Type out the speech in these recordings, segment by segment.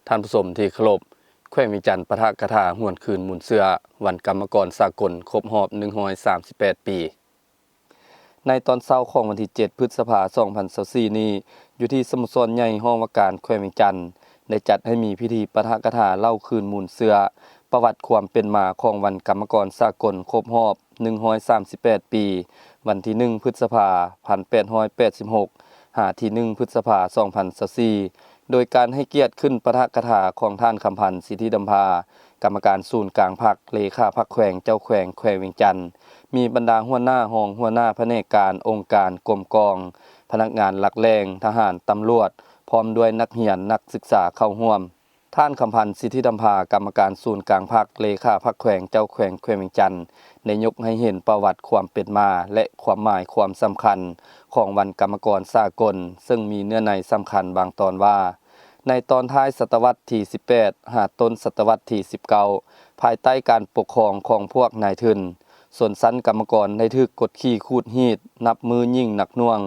ທ່ານຜູ້ຊົມທີ່ເຄົາລົບ, ແຂວງວຽງຈັນປະທະກະຖາຫວນຄືນມູນເຊື້ອ ວັນກຳມະກອນສາກົນຄົບຮອບໜຶ່ງຮ້ອຍສາມສິບແປດປີ. ໃນຕອນເຊົ້າຂອງວັນທີເຈັດ ພຶດສະພາ ສອງພັນຊາວສີ່ນີ້, ຢູ່ທີ່ສະໂມສອນໃຫຍ່ຫ້ອງວ່າການແຂວງວຽງຈັນ ໄດ້ຈັດໃຫ້ມີພິທີປາຖະກະຖາເລົ່າຄືນມູນເຊື້ອ ປະຫວັດຄວາມເປັນມາຂອງວັນກຳມະກອນສາກົນຄົບຮອບໜຶ່ງຮ້ອຍສາມສິບແປດປີ, ວັນທີໜຶ່ງ ພຶດສະພາ ພັນແປດຮ້ອຍແປດສິບຫົກ ຫາທີໜຶ່ງ ພຶດສະພາ ສອງພັນຊາວສີ່ ໂດຍການໃຫ້ກຽດຂຶ້ນປາຖະກະຖາຂອງທ່ານ ຄຳພັນ ສິດທິດຳພາ ກຳມະການສູນກາງພັກ, ເລຂາພັກແຂວງ, ເຈົ້າແຂວງແຂວງວຽງຈັນ, ມີບັນດາຫົວໜ້າ, ຮອງຫົວໜ້າພະແນກການ, ອົງການ, ກົມກອງ, ພະນັກງານຫຼັກແຫຼ່ງ, ທະຫານ, ຕຳຫຼວດ, ພ້ອມດ້ວຍນັກຮຽນ, ນັກສຶກສາເຂົ້າຮ່ວມ. ທ່ານ ຄຳພັນ ສິດທິດຳພາ ກຳມະການສູນກາງພັກ, ເລຂາພັກແຂວງ, ເຈົ້າແຂວງແຂວງວຽງຈັນ ໄດ້ຍົກໃຫ້ເຫັນປະຫວັດຄວາມເປັນມາ ແລະ ຄວາມໝາຍຄວາມສຳຄັນຂອງວັນກຳມະກອນສາກົນ, ເຊິ່ງມີເນື້ອໃນສຳຄັນບາງຕອນວ່າ, ໃນຕອນທ້າຍສະຕະວັດທີສິບແປດ ຫາຕົ້ນສະຕະວັດທີສິບເກົ້າ ພາຍໃຕ້ການປົກຄອງຂອງພວກນາຍທຶນ, ຊົນຊັ້ນກຳມະກອນໄດ້ຖືກກົດຂີ່ຂູດຮີດ ນັບມື້ຍິ່ງໜັກໜ່ວງ,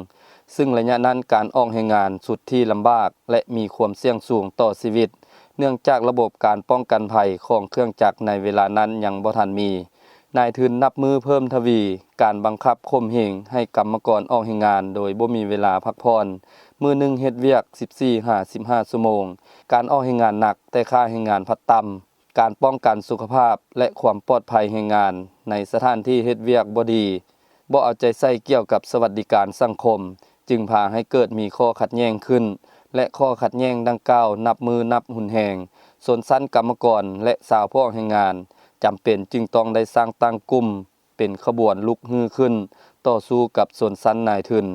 ຊຶ່ງໄລຍະນັ້ນການອອກແຮງງານສຸດທີ່ລຳບາກ ແລະ ມີຄວາມສ່ຽງສູງຕໍ່ຊີວິດ, ເນື່ອງຈາກລະບົບການປ້ອງກັນໄພຂອງເຄື່ອງຈັກໃນເວລານັ້ນຍັງບໍ່ທັນມີ. ນາຍທຶນນັບມື້ເພີ່ມທະວີການບັງຄັບຂົ່ມເຫງໃຫ້ກຳມະກອນອອກແຮງງານໂດຍບໍ່ມີເວລາພັກຜ່ອນ, ມື້ໜຶ່ງເຮັດວຽກສິບສີ່ຫາສິບຫ້າຊົ່ວໂມງ, ການອອກແຮງງານໜັກແຕ່ຄ່າແຮງງານພັດຕ່ຳ, ການປ້ອງກັນສຸຂະພາບ ແລະ ຄວາມປອດໄພແຮງງານໃນສະຖານທີ່ເຮັດວຽກບໍ່ດີ, ບໍ່ເອົາໃຈໃສ່ກ່ຽວກັບສະຫວັດດີການສັງຄົມ, ຈຶ່ງພາໃຫ້ເກີດມີຂໍ້ຂັດແຍ່ງຂຶ້ນ ແລະ ຂໍ້ຂັດແຍ່ງດັ່ງກ່າວນັບມື້ນັບຮຸນແຮງ, ຊົນຊັ້ນກຳມະກອນ ແລະ ຊາວພວກແຮງງານ ຈຳເປັນຈຶ່ງຕ້ອງໄດ້ສ້າງຕັ້ງກຸ່ມເປັນຂະບວນລຸກຮືຂຶ້ນ ຕໍ່ສູ້ກັບຊົນຊັ້ນນາຍທຶນ,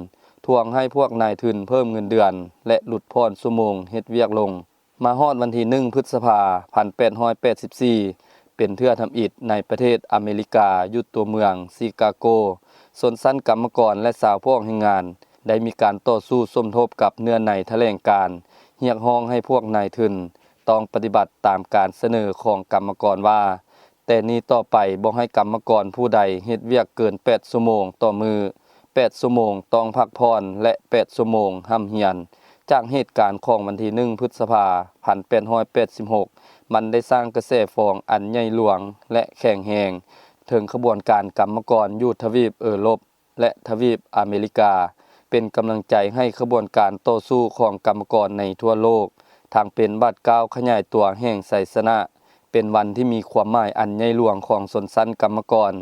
ທວງໃຫ້ພວກນາຍທຶນເພີ່ມເງິນເດືອນ ແລະ ຫຼຸດຜ່ອນຊົ່ວໂມງເຮັດວຽກລົງ. ມາຮອດວັນທີໜຶ່ງ ພຶດສະພາ ພັນແປດຮ້ອຍແປດສິບສີ່ ເປັນເທື່ອທຳອິດໃນປະເທດອາເມລິກາ, ຢູ່ຕົວເມືອງຊີກາໂກ, ຊົນຊັ້ນກຳມະກອນ ແລະ ຊາວພວກແຮງງານ ໄດ້ມີການຕໍ່ສູ້ສົມທົບກັບເນື້ອໃນຖະແຫຼງການ ຮຽກຮ້ອງໃຫ້ພວກນາຍທຶນຕ້ອງປະຕິບັດຕາມການສະເໜີຂອງກຳມະກອນວ່າ, ແຕ່ນີ້ຕໍ່ໄປບໍ່ໃຫ້ກຳມະກອນຜູ້ໃດເຮັດວຽກເກີນແປດຊົ່ວໂມງຕໍ່ມື້, ແປດຊົ່ວໂມງຕ້ອງພັກຜ່ອນ ແລະ ແປດຊົ່ວໂມງຮ່ຳຮຽນ. ຈາກເຫດການຂອງວັນທີໜຶ່ງ ພຶດສະພາ ພັນແປດຮ້ອຍແປດສິບຫົກ ມັນໄດ້ສ້າງກະແສຟອງອັນໃຫຍ່ຫຼວງ ແລະ ແຂງແຮງ ເຖິງຂະບວນການກຳມະກອນຢູ່ທະວີບເອີຣົບ ແລະ ທະວີບອາເມລິກາ, ເປັນກຳລັງໃຈໃຫ້ຂະບວນການຕໍ່ສູ້ຂອງກຳມະກອນໃນທົ່ວໂລກ, ທັງເປັນບາດກ້າວຂະຫຍາຍຕົວແຫ່ງໄຊຊະນະ, ເປັນວັນທີ່ມີຄວາມໝາຍອັນໃຫຍ່ຫຼວງຂອງຊົນຊັ້ນກຳມະກອນ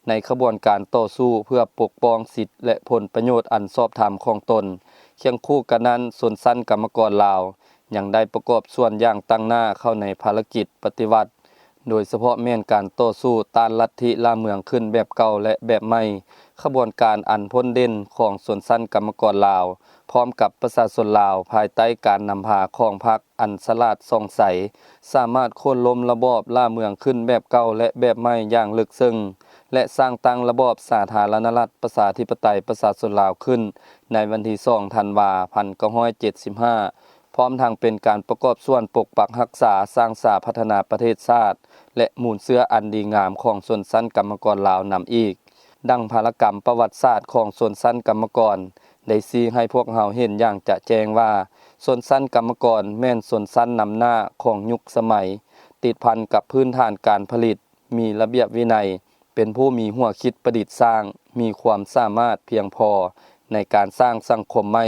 ໃນຂະບວນການຕໍ່ສູ້ເພື່ອປົກປ້ອງສິດ ແລະ ຜົນປະໂຫຍດອັນຊອບທຳຂອງຕົນ. ຄຽງຄູ່ກັນນັ້ນ, ຊົນຊັ້ນກຳມະກອນລາວ ຍັງໄດ້ປະກອບສ່ວນຢ່າງຕັ້ງໜ້າເຂົ້າໃນພາລະກິດປະຕິວັດ, ໂດຍສະເພາະແມ່ນການຕໍ່ສູ້ຕ້ານລັດທິລ່າເມືອງຂຶ້ນແບບເກົ່າ ແລະ ແບບໃໝ່. ຂະບວນການອັນພົ້ນເດັ່ນຂອງຊົນຊັ້ນກຳມະກອນລາວ ພ້ອມກັບປະຊາຊົນລາວ ພາຍໃຕ້ການນຳພາຂອງພັກອັນສະຫຼາດສ່ອງໃສ, ສາມາດໂຄ່ນລົ້ມລະບອບລ່າເມືອງຂຶ້ນແບບເກົ່າ ແລະ ແບບໃໝ່ຢ່າງເລິກເຊິ່ງ ແລະ ສ້າງຕັ້ງລະບອບສາທາລະນະລັດ ປະຊາທິປະໄຕ ປະຊາຊົນລາວຂຶ້ນ ໃນວັນທີສອງ ທັນວາ ພັນເກົ້າຮ້ອຍເຈັດສິບຫ້າ ພ້ອມທັງເປັນການປະກອບສ່ວນປົກປັກຮັກສາ, ສ້າງສາ, ພັດທະນາປະເທດຊາດ ແລະ ມູນເຊື້ອອັນດີງາມຂອງຊົນຊັ້ນກຳມະກອນລາວນຳອີກ. ດັ່ງພາລະກຳປະຫວັດສາດຂອງຊົນຊັ້ນກຳມະກອນ ໄດ້ຊີ້ໃຫ້ພວກເຮົາເຫັນຢ່າງຈະແຈ້ງວ່າ, ຊົນຊັ້ນກຳມະກອນແມ່ນຊົນຊັ້ນນຳໜ້າຂອງຍຸກສະໄໝ, ຕິດພັນກັບພື້ນຖານການຜະລິດ, ມີລະບຽບວິໄນ, ເປັນຜູ້ມີຫົວຄິດປະດິດສ້າງ, ມີຄວາມສາມາດພຽງພໍໃນການສ້າງສັງຄົມໃໝ່,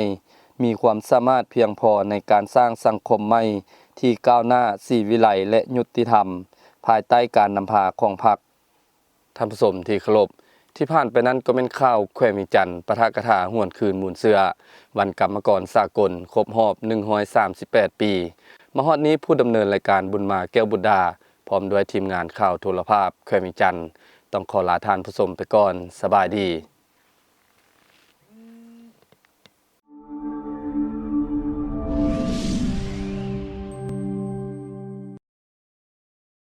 ມີຄວາມສາມາດພຽງພໍໃນການສ້າງສັງຄົມໃໝ່ທີ່ກ້າວໜ້າ, ສີວິໄລ ແລະ ຍຸຕິທຳ, ພາຍໃຕ້ການນຳພາຂອງພັກ. ທ່ານຜູ້ຊົມທີ່ເຄົາລົບ, ທີ່ຜ່ານໄປນັ້ນກໍແມ່ນຂ່າວແຂວງວຽງຈັນປະທະກະຖາຫວນຄືນມູນເຊື້ອ ວັນກຳມະກອນສາກົນຄົບຮອບໜຶ່ງຮ້ອຍສາມສິບແປດປີ. ມາຮອດນີ້, ຜູ້ດຳເນີນລາຍການ ບຸນມາ ແກ້ວບຸດດາ ພ້ອມດ້ວຍທີມງານຂ່າວໂທລະພາບແຂວງວຽງຈັນ ຕ້ອງຂໍລາທ່ານຜູ້ຊົມໄປກ່ອນ. ສະບາຍດີ.